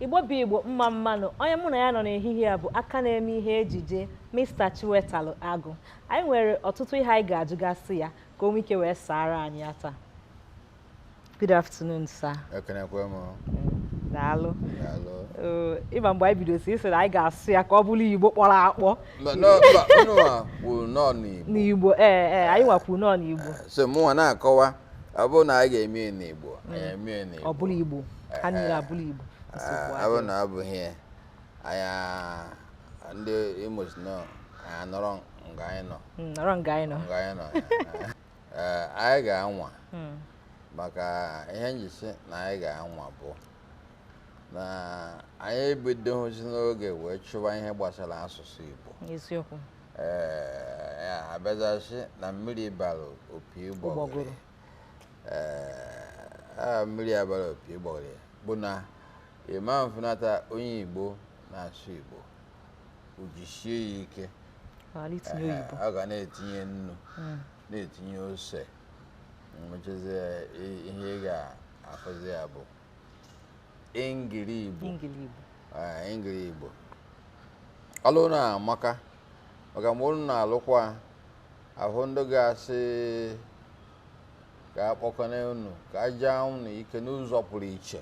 Igbo bụ Igbo, mma mmanụ. Onye mụ na ya nọ n'ehihie a bụ aka na-eme ihe ejije, Mr. Chiwetalu Agu. Anyị nwere ọtụtụ ihe anyị ga-ajụgasị ya ka o nwee ike wee saara anyị ya taa. Good afternoon, sir. Ekenekwe m. Daalụ. Daalụ. Ịma mgbe anyị bidoro si ị sị na anyị ga-asụ ya ka ọ bụrụ Igbo kpọrọ akpọ. Mba, mba, unu a kwuru nọọ n'Igbo. N'Igbo, ee, anyị nwakwuru nọọ n'Igbo. So mụnwa na-akọwa, ọ bụrụ na anyị ga-eme ya n'Igbo, anyị eme ya n'Igbo. Ọ bụrụ Igbo, ha niile abụrụ Igbo. Nsogbu Ọ bụrụ adịghị. na ọ bụghị ya, anyị ndị Imo si nọ, anyị anọrọ nga anyị nọ. Nọrọ nga anyị nọ. Nga anyị nọ. Ee, anyị ga-anwa. Maka ihe njisi na anyị ga-anwa bụ na anyị ebidoghịzi n'oge wee chụwa ihe gbasara asụsụ Igbo. Eziokwu. Ee, ya abịazasị na mmiri bara opi ụgbọgụrụ. Ụgbọgụrụ. Ee, mmiri abara opi ụgbọgụrụ bụ na ịma mfunata onye Igbo na-asụ Igbo ujisie ya ike. Ghara itinye oyibo. Ọ ga na-etinye nnu, na-etinye ose, mechezie ihe ị ga-afụzi ya bụ Engiri Igbo. Engiri Igbo. Ee, Engiri Igbo. Ọlụ na-amaka maka mgbe unu na-alụkwa ahụ ndị ga-asị ka akpọkọna unu ka aja unu ike n'ụzọ pụrụ iche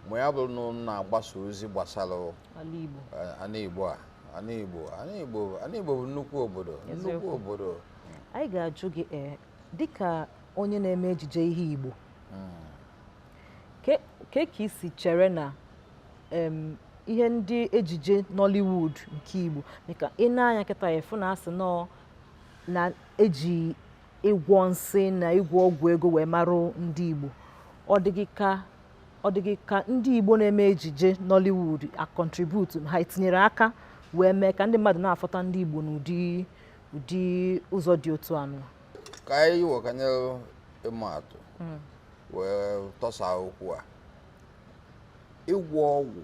mgbe ya bụrụ na unu na-agbasa ozi gbasara ala Igbo. Ala Igbo a, ala Igbo, ala Igbo, ala Igbo bụ nnukwu obodo, nnukwu obodo. Anyị ga-ajụ gị, dịka onye na-eme ejije ihe Igbo, ke ka isi chere na ihe ndị ejije Nollywood nke Igbo, dịka ị na-anya kịta efu na asị nọ na eji ịgwọ nsị na ịgwọ ọgwụ ego wee marụ ndị Igbo, ọ dịghị ka ndị Igbo na-eme ejije Nollywood a contribute, ha etinyere aka wee mee ka ndị mmadụ na-afọta ndị Igbo n'ụdị ụdị ụzọ dị otu anụ? Ka anyị wekanyere ịmụ atụ wee tọsa okwu a, ịgwọ ọgwụ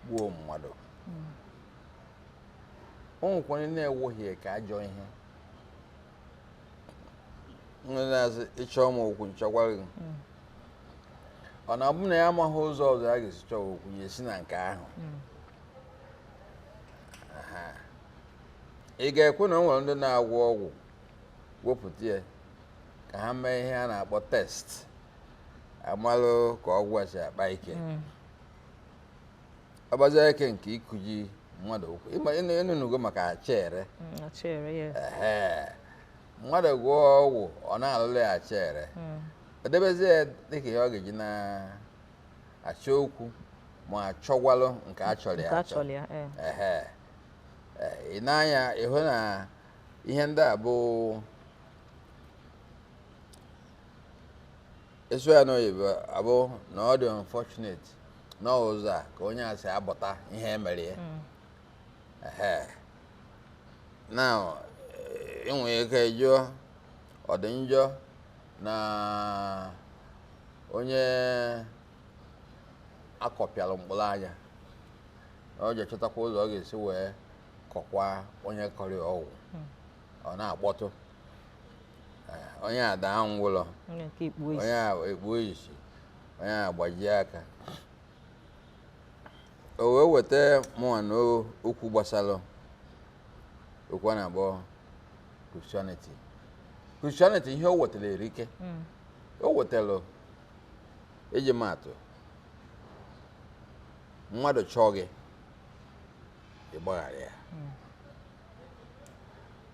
gbuo mmadụ, o nwekwara ndị na-ewughị ka ajọ ihe. Ndị na-asị ịchọ m okwu nchọkwara gị, ọ na-abụ na ya amaghị ụzọ ọzọ a ga-esi chọọ okwu, ya esi na nke ahụ. Ị ga-ekwe na o nwere ndị na-agwọ ọgwụ wepụta ya ka ha mee ihe a na-akpọ test, amalụ ka ọgwụ a si akpa ike, agbazie ike nke ịkụji mmadụ ụkwụ. Ịnụnugo maka achere. Ee, mmadụ gwọọ ọgwụ ọ na-alụlụ ya achere, o debezie ya dịka ihe ọ ga-eji na-achọ okwu ma achọgwalụ nke a chọrọ ya achọ. Ehe, ị na-anya ịhụ na ihe ndị a bụ ịsụ ya n'oyibo abụ na ọ dị unfortunate na ụzọ a ka onye a si abọta ihe emere ya. Ehe, na ị nwere ike jụọ, ọ dị njọ na onye akọpịalụ mkpụrụ anya na ọ ji achọtakwa ụzọ ọ ga-esi wee kọkwa onye kọrọ ya ọgwụ, ọ na-akpọtụ onye ada ngwụlọ, onye ekpuo isi, onye agbajie aka. O wee weta mụnwa na okwu gbasara okwu a na-akpọ Christianity. Christianity ihe o wetara erike, o wetara iji maatụ, mmadụ chọọ gị ịgbaghara ya,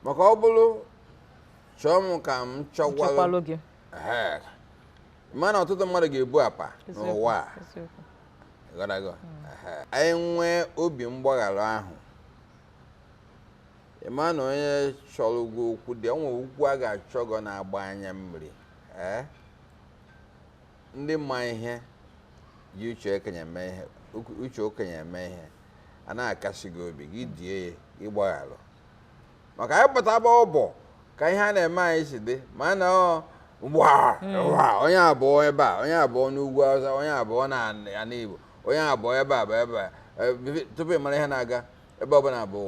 maka ọ bụrụ chọọ m ka m chọgwalụ gị, mana ọtụtụ mmadụ ga-ebu apa n'ụwa a. Anyị nwee obi mgbaghara ahụ, ịma na onye chọrọ gị okwu dị, o nwere okwu a ga-achọ gị na-agba anya mmiri. Ndị ma ihe ji uche okenye eme ihe, uche okenye eme ihe, a na-akasi gị obi gị die ya ịgbagharụ, maka anyị pụtaba ọbọ ka ihe a na-eme anyị si dị, ma na onye abụọ ebe a, onye abụọ n'ugwu Awụsa, onye abụọ na ala Igbo, onye abụọ ebe a bụ ebe a, tupu ị mara ihe na-aga ebe ọbụla bụ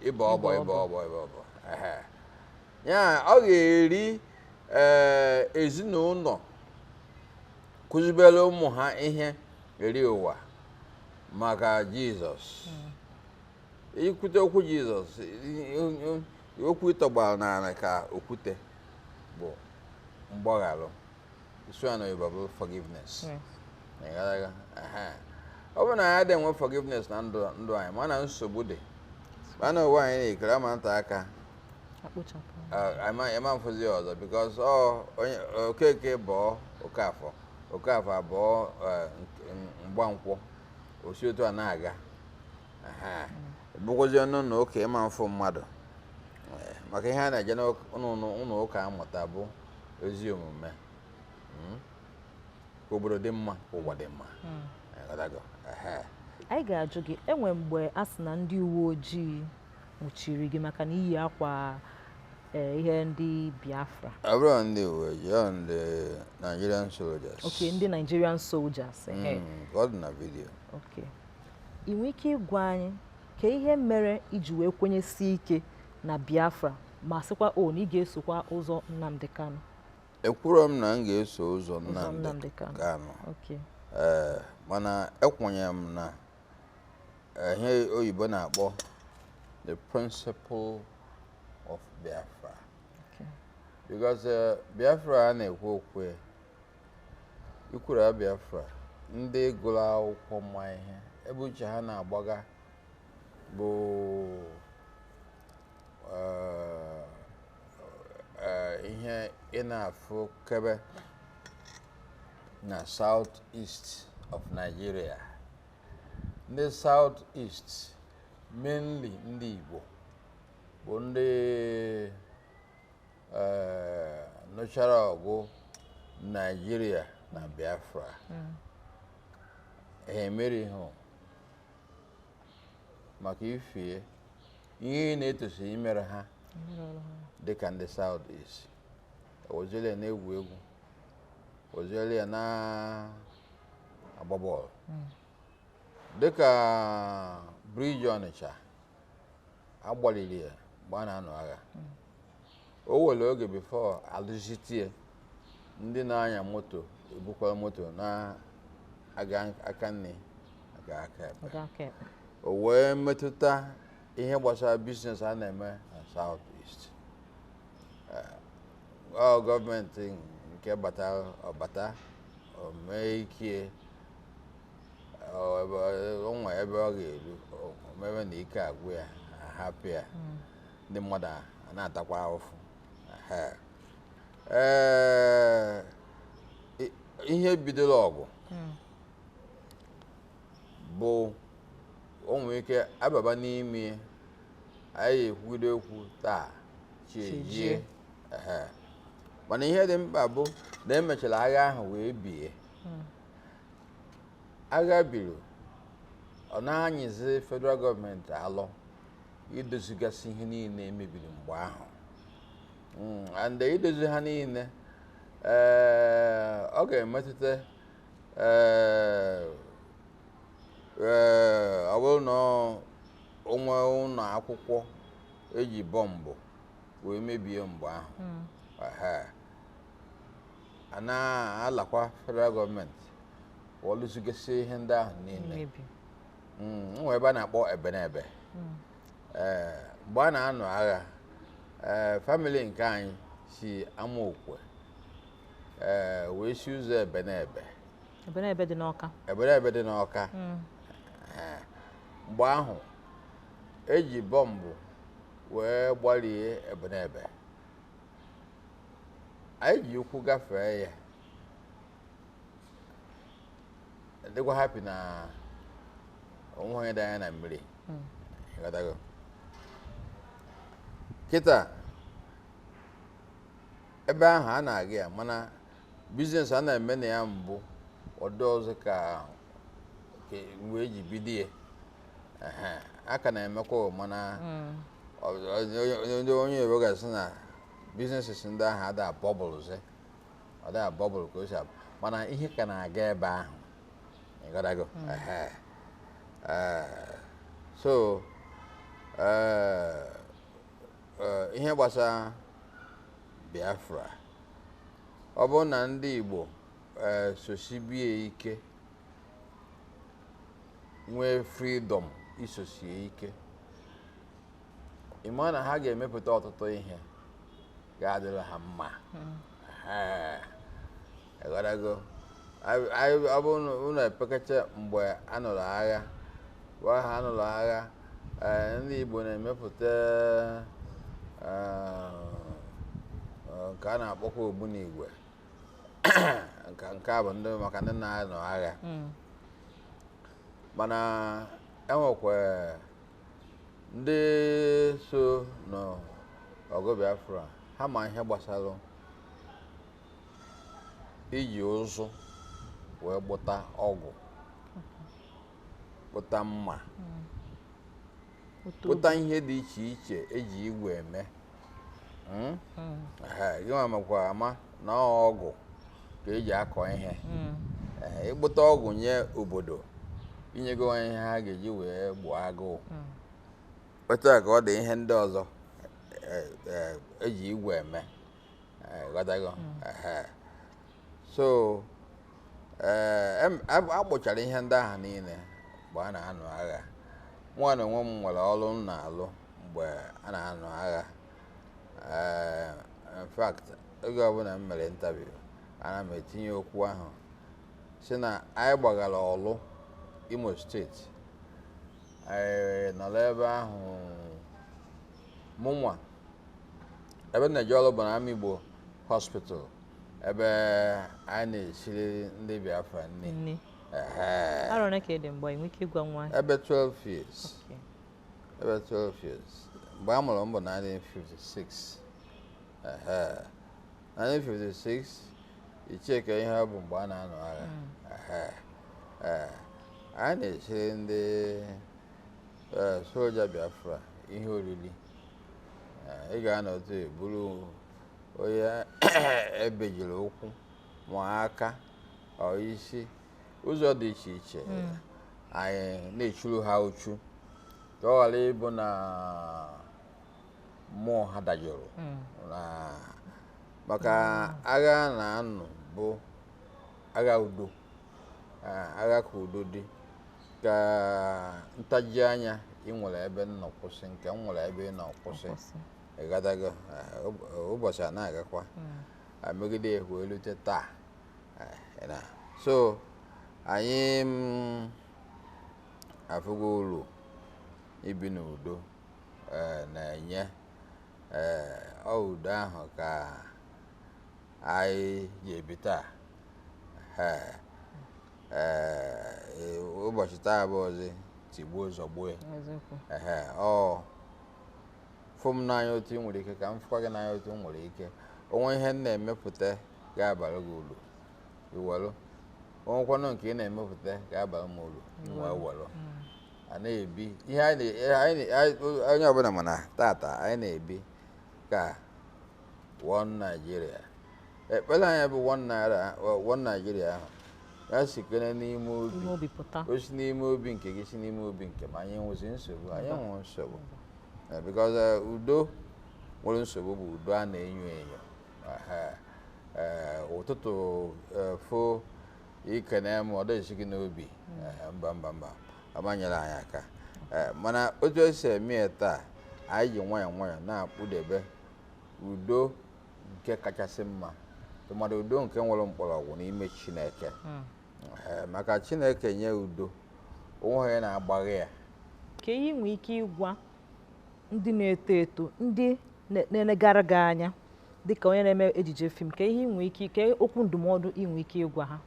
ịbọ ọbọ ịbọ ọbọ ịbọ ọbọ. Ya ọ ga-eri ezinụlọ kụzibere ụmụ ha ihe eri ụwa maka Jizọs. Ikwute okwu Jizọs, okwu ịtọgbara n'ala ka okwute bụ mgbaghalụ. Isu ya n'oyibo bụ forgiveness. Ịghọtago? Ehe. Ọ bụrụ na anyị adịghị enwe forgiveness na ndụ ndụ anyị, mana nsogbu dị, mana ụwa anyị na-ekere ama nta aka. Akpụchapụ. Ama mfụzi ya ọzọ, because ọ onye Okeke bọọ Okafọ, Okafọ abụọ, Mgbankwọ osi otu a na-aga. Ehe. Bụkwazi ọnụ na ụka ịma mfụ mmadụ. Maka ihe a na-eje n'ụlọ ụka amụta bụ ezi omume. Ka obodo dị mma, ka ụwa dị mma. Ịghọtago? Ehe. Anyị ga-ajụ gị, enwe mgbe a sị na ndị uwe ojii nwụchiri gị maka na iyi akwa ihe ndị Biafra? Ọ bụrụ ndị uwe ojii, ọ ndị Nigerian soldiers. Ok, ndị Nigerian soldiers, ehe. Ka ọ dị na video. Ok, ị nwere ike ịgwa anyị ka ihe mere iji wee kwenyesie ike na Biafra, ma sịkwa o na ị ga-esokwa ụzọ Nnamdi Kanu? Ekwuro m na m ga-eso ụzọ ụzọ Nnamdi Nnamdi Kanu. Kanu. Ok. Ee, mana ekwenyere m na ihe oyibo na-akpọ the principle of Biafra. Because Biafra a na-ekwu okwu ya, ikwuru ya Biafra, ndị gụrụ akwụkwọ ma ihe ebe uche ha na-agbaga bụ ihe ị na-afụ kebe na South East of Nigeria. Ndị South East, mainly ndị Igbo, bụ ndị nụchara ọgụ Nigeria na Biafra. Ha emerighị maka ifie ihe ị na-etosi imere ha dịka ndị South East oziele ya na-egwu egwu, oziele ya na-agba bọọlụ, dịka bridge Ọnịcha agbaliri ya mgbe a na-anọ agha. O were oge before alụzitie, ndị na-anya moto ebukwara moto na-aga aka nne, aga aka ekpe. Aga aka ekpe. O wee metụta ihe gbasara business a na-eme na South East. Ọ gọọmenti nke bata ọbata o mee ike o nwe ebe ọ ga-eru, o mebe na ike agwụ ya, ahapụ ya, ndị mmadụ a na-atakwa ahụhụ. Ehe. Ee, ihe bidoro ọgụ bụ o nwere ike ababa n'ime anyị ekwugide okwu taa chi ejie. Ejie. Ehe. Mana ihe dị mkpa bụ na emechara agha ahụ wee bie. Agha biri, ọ na-anyịzi federal gọọmenti alọ idozigasị ihe niile emebiri mgbe ahụ. And idozi ha niile, ọ ga-emetụta, ee, ọ bụrụ na onwe ụlọ akwụkwọ eji bọmbụ wee mebie mgbe ahụ. Ehe. A na-alakwa federal gọọmenti ọlụzigasị ihe ndị ahụ niile. Mmebi. Nwere ebe a na-akpọ Ebenebe. Ee, mgbe a na-anọ agha, ee, family nke anyị si Amaokwe, ee, wee si ụzọ Ebenebe. Ebenebe dị n'Ọka. Ebenebe dị n'Ọka. Ee, mgbe ahụ eji bọmbụ wee gbarie Ebenebe, anyị ji ụkwụ gafee ya, dịkwa happy na onwe onye dị anya na mmiri. Ịghọtago? Kịta ebe ahụ a na-aga ya, mana business a na-eme na ya mbụ ọdụ ọzọ ka mgbe eji bido ya. Ehe, a ka na-emekwa, mana ndị onye oyibo ga-asị na businesses ndị ahụ ada bubbles, ọ da bubble ka o si abụ, mana ihe ka na-aga ebe ahụ. Ịghọtago? Ehe. So ihe gbasara Biafra, ọ bụrụ na ndị Igbo sosibie ike Nwee freedom isosie ike, ị ma na ha ga-emepụta ọtụtụ ihe ga-adịrị ha mma. Ee, ịghọtago? Ọ bụrụ na unu epekacha mgbe a nụrụ agha, gwa ha anụrụ agha, ee, ndị Igbo na-emepụta nke a na-akpọkwa ogbunigwe. Nke a bụ ndị maka ndị na-anọ agha, mana enwekwa ndị so n'ọgụ Biafra, ha ma ihe gbasara iji ụzụ wee gbụta ọgwụ, kpụta mma, kpụta ihe dị iche iche eji igwe eme. Ehe, gị nwa makwa ama na ọ ọgwụ ka eji akọ ihe. Ee, ịkpụta ọgwụ nye obodo, inyego ha ihe ha ga-eji wee gbuo agụụ. Otu a ka ọ dị ihe ndị ọzọ eji igwe eme. Ee, ghọtago? Ehe. So ee, a kpụchara ihe ndị ahụ niile mgbe a na-anụ agha. Mụ na onwe m nwere ọrụ m na-alụ mgbe a na-anụ agha. Ee, in fact, oge ọbụla m mere interview, ana m etinye okwu ahụ si na anyị gbagara Ọlụ, Imo Steeti. Anyị nọrọ ebe ahụ. Mụnwa, ebe m na-eje ọrụ bụ na Amaigbo Hospital, ebe anyị na-esiri ndị Biafra nri. Nne. Ehe. Arọ ole ka ị dị mgbe ị nwee ike ịgwa nwa? Ebe 12 years. Okay. Ebe 12 years. Mgbe a mụrụ m bụ 1956. Ehe. 1956, icheke ihe ọ bụ mgbe a na-anọ agha. Ehe. Ee, anyị na-esiri ndị soja Biafra ihe oriri. Ee, ị ga-anọ otu buru onye ebejiri ụkwụ ma aka ọ isi ụzọ dị iche iche, anyị na-echuru ha uchu ka ọ ghara ịbụ na mmụọ ha dajụrụ na maka agha a na-anụ bụ agha udo. Agha ka udo dị, ka ntaji anya ị nwere ebe m nọ kwụsị, nke m nwere ebe ị nọ kwụsị. Kwụsị. Ịgadago ụbọchị a na-agakwa amegide ya wee rute taa. Na so anyị afụgo uru ibi n'udo na-enye. Ọ udo ahụ ka anyị ji ebi taa. Ee, ụbọchị taa bụ ọzọ tigbuo zọgbuo ya. Eziokwu. Ehe, ọ fụ m n'anya otu ị nwere ike ka m fụkwa gị n'anya otu m nwere ike. Onwe ihe m na-emepụta ga-abara gị uru, iwelu. Onwekwanụ nke ị na-emepụta ga-abara m uru, m wee welu. A na-ebi ihe anyị onye ọbụla, mana tata anyị na-ebi ka one Nigeria. Ekpere anyị bụ one naira, one Nigeria ahụ ya sikere n'ime obi. Ime obi pụta. O si n'ime obi nke gị, si n'ime obi nke m, anyị nwezi nsogbu? Anyị nwere nsogbu? Because udo nwere nsogbu bụ udo a na-enyo enyo. Ehe. Ụtụtụ fo ikene m, ọ dịghị gị n'obi. Ehe, mba, mba, mba, amanyere anyị aka. Mana otu esi eme ya taa, anyị ji nwayọọ nwayọọ na-akpụdebe udo nke kachasị mma, tụmadụ udo nke nwere mkpọrọgwụ n'ime Chineke. Ee, maka Chineke nye udo, onwe onye na-agbagha ya. Ka ihe nwee ike ịgwa ndị na-eto eto, ndị na-enegara gị anya dịka onye na-eme ejije fim, ka ihe nwee ike, ka okwu ndụmọdụ ị nwee ike ịgwa ha.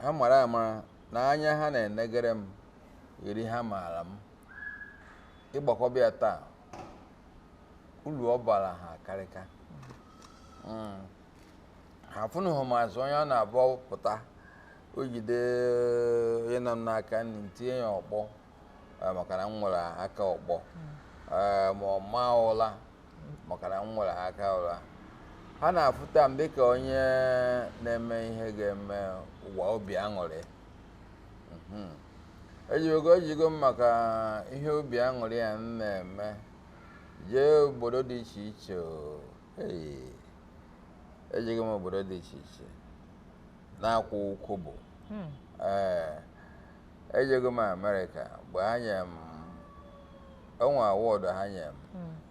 Ha mara amara na anya ha na-enegere m iri, ha maara m ịgbakọba ya taa, uru ọ bara ha karịka. Ha fụnụhụ m azụ onye ọ na-abụ pụta, o jide onye nọ m n'aka nri tinye ya ọkpọ, maka na m nwere aka ọkpọ. Ee, ma ọ maa ụla maka na m nwere aka ụla. Ha na-afụta m dịka onye na-eme ihe ga-eme ụwa obi aṅụrị. Ejigo ejigo m maka ihe obi aṅụrị a m na-eme jee obodo dị iche iche o. Hey, ejego m obodo dị iche iche na-akwụ kobo. Ee, Ejego m Amerịka mgbe ha nye m onwe award ha nye m,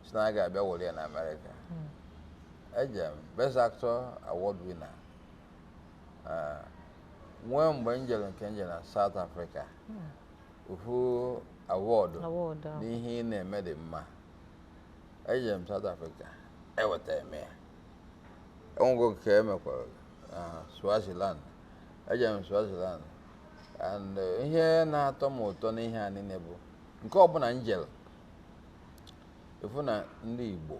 si na a ga-abịa were ya na Amerịka. Eje m Best Actor Award winner. Ah, nwee mgbe m jere nke nje na South Africa, ofu award Award ahụ. N'ihe ị na-eme dị mma. Eje m South Africa, eweta m ya. Enwego nke emekwara na Swaziland. Eje m Swaziland and ihe na-atọ m ụtọ n'ihe a niile bụ nke ọbụla m jere ịfụ na ndị Igbo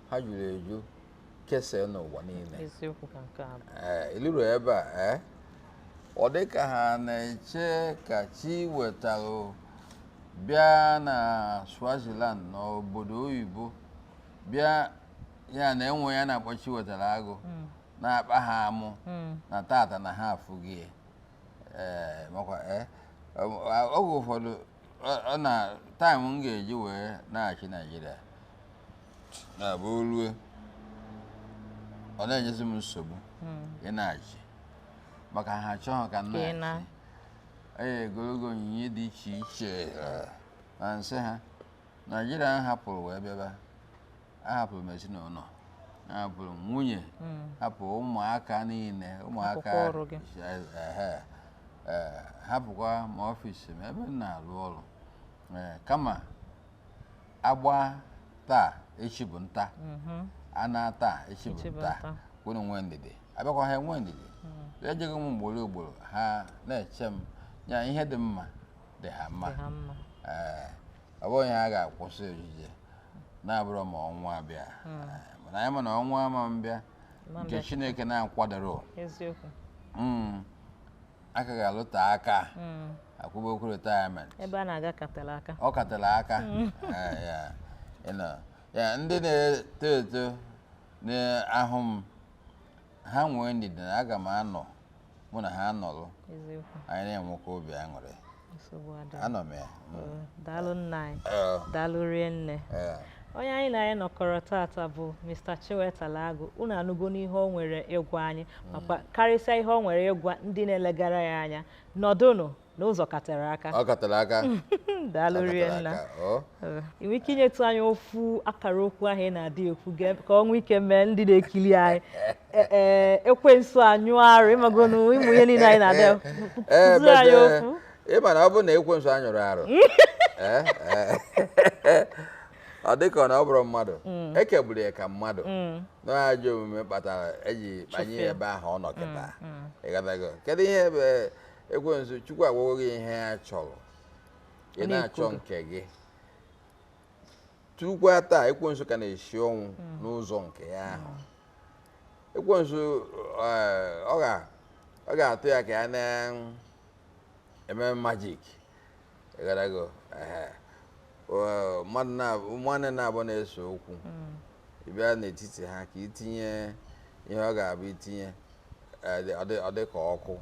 ha juru eju kesaa n'ụwa niile. Eziokwu ka nke a bụ. Ee, iluru ebe a, ee, ọ dị ka ha na-eche ka chi wetarụ bịa na Swaziland n'obodo oyibo bịa ya na enwe ya na-akpọ chi wetara agụ na-akpa ha amụ na tata na ha afụghị ya. Ee, makwa ee, oge ụfọdụ ọ na time m ga-eji wee na-achị Naijiria na-abụ olue, ọ na-enyezi m nsogbu ị na-achị maka ha achọghị ka m Ka ị na. na-achị. Ee, ogologo onyinye dị iche iche na nsị ha Naijiria m hapụrụ wee bịaba. Ahapụrụ m ezinụlọ, ahapụrụ m nwunye, hapụ ụmụaka niile, ụmụaka. Akwụkwọ ọrụ gị. Ehe, ee, hapụkwa ma office m ebe m na-arụ ọrụ. Ee, kama agba taa, echi bụ nta. A taa, echi Echi bụ bụ nta. nta. Kwunu nwee ndidi, abịakwa ha enwe ndidi. Ejego m ugboro ugboro, ha na-eche m ya. Ihe dị mma dị ha mma. Dị ha mma. Ee, ọ bụghị ha ga-akwụsị ojije na-abụrụ ma ọnwa abịa. Ee, mana anyị ma na ọnwa ama mbịa Ma nke mbịa. Chineke na-akwadoro. Eziokwu. Aka ga-alụte aka akwụba okwu retirement. Ebe a na-aga katara aka. Ọ katara aka. Ee, ya ya ndị na-eto eto na-ahụ m, ha nwee ndidi na aga m anọ, mụ na ha nọrọ. Eziokwu. Anyị na-enwekwa obi aṅụrị. Nsogbu adịghị. Anọ m ya. Daalụ nna anyị. Ee. Daalụ rie nne. Ee. Onye anyị na anyị nọkọrọ tata bụ Mr. Chiwetalu Agụ. Unu anụgo n'ihe o nwere ịgwa anyị, makwa karịsịa ihe o nwere ịgwa ndị na-elegara ya anya. Nọdụnụ n'ụzọ katara aka. Ọ katara aka. Daalụ Ọ rie katara nna. aka. Ọ. Ee, ị nwere ike inyetụ anyị ofu akara okwu ahụ ị na-adị ekwu ka ọ nwee ike mee ndị na-ekiri anyị ee ekwensu anyụ arụ ịmagonu ịmụ ihe niile anyị na-adị Ee, kụziri anyị but, okwu. Ị ma na ọ bụrụ na ekwensu anyụrụ arụ, ee, ee, ọ dị ka ọ na ọ bụrụ mmadụ ekegburu ya ka mmadụ na ajọ omume kpatara eji kpanye ya Chụfee. Ebe ahụ ọ nọ kịta, ịghọtago? Kedu ihe bụ ekwensu? Chukwu agwago gị ihe ya chọrọ, ị Ọ na-achọ na-ekwu gị. Nke gị tupu taa ekwensu ka na-esi ọnwụ n'ụzọ nke ya ahụ. Ekwensu ọ ga-atụ ya ka ya na-eme magic, ịghọtago? Ehe. Mmadụ na nwanne na-abụ na-ese okwu, ị bịa n'etiti ha ka itinye ihe ọ ga-abụ itinye, ọ dị ka ọkụ.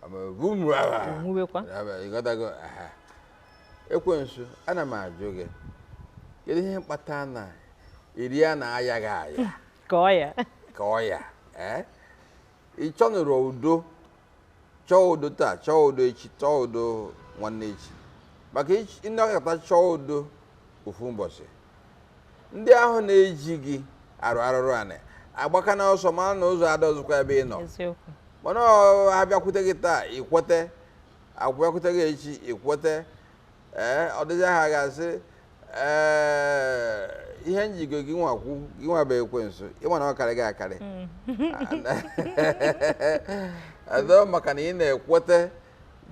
Ama vum, rara. Onwuwekwa. Ịghọtago? Ehe. Ekwensu, ana m ajụ gị, kedu ihe mkpata na iri a na-aya gị aya ka ọ ya ka ọ ya ee ị chọnụrụ udo, chọọ udo taa, chọọ udo echi, chọọ udo nwanne echi, maka ịnọkọta chọọ udo ofu ụbọchị, ndị ahụ na-eji gị arụ arụrụ anị agbaka n'ọsọ, mara na ụzọ adọzikwa ebe ị nọ. Eziokwu. Mana ọ abịakwute gị taa, ikwete, abịakwute gị echi, ikwete. Ee, ọ dịzị ha ga-asị ee ihe njigo gị nwakwu gị nwa bụ ekwensu, ịma na ọ karị gị akarị adọ, maka na ị na-ekwete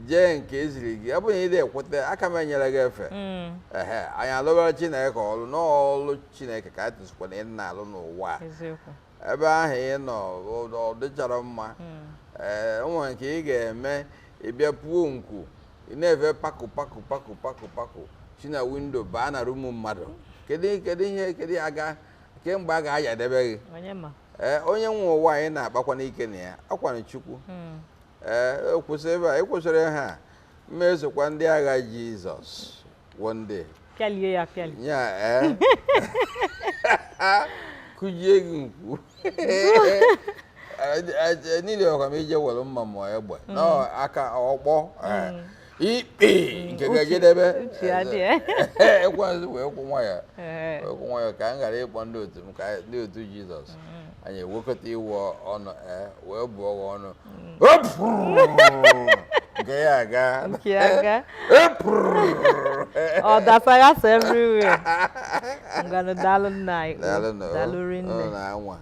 jee nke eziri gị. Ọ bụrụ na ị na-ekwete, aka m enyere gị efe. Ehe, anyị alụbara Chineke ọrụ n'ọlụ Chineke ka anyị tụsịkwa na ị na-alụ n'ụwa a. Eziokwu. Ebe ahụ ị nọ ọ dịchara mma. Ee, o nwere nke ị ga-eme, ị bịa puo nku, ị na-efe pakụ pakụ pakụ pakụ pakụ si na window baa na room mmadụ. Kedu ihe, kedu aga kemgbe a ga-ayadebe gị? Onye ma? Ee, onye nwe ụwa anyị na-akpakwa n'ike na ya akwana Chukwu. Ee, kwụsị ebe a, ịkwụsịrị ha mmesokwa ndị agha Jizọs one day. Pịalie ya apịali. Nya ee, kụjie gị nkwu. Niile ọkwa m ije were mma ma egbe na aka ọkpọ ikpe nke ga-ejedebe. Uche ya dị, eh? Ekwensu wee kwụ nwayọ, wee kwụ nwayọ ka m ghara ịkpọ ndị otu m, ka ndị otu Jizọs anyị ewekọta iwu ọnụ, wee bụọ ha ọnụ. Nke ya aga. Nke ya aga. Ọ dasaghasa everywhere. Ngwanụ, daalụ nna anyị. Daalụ nụ. Daalụ rinne. Unu na-anwa.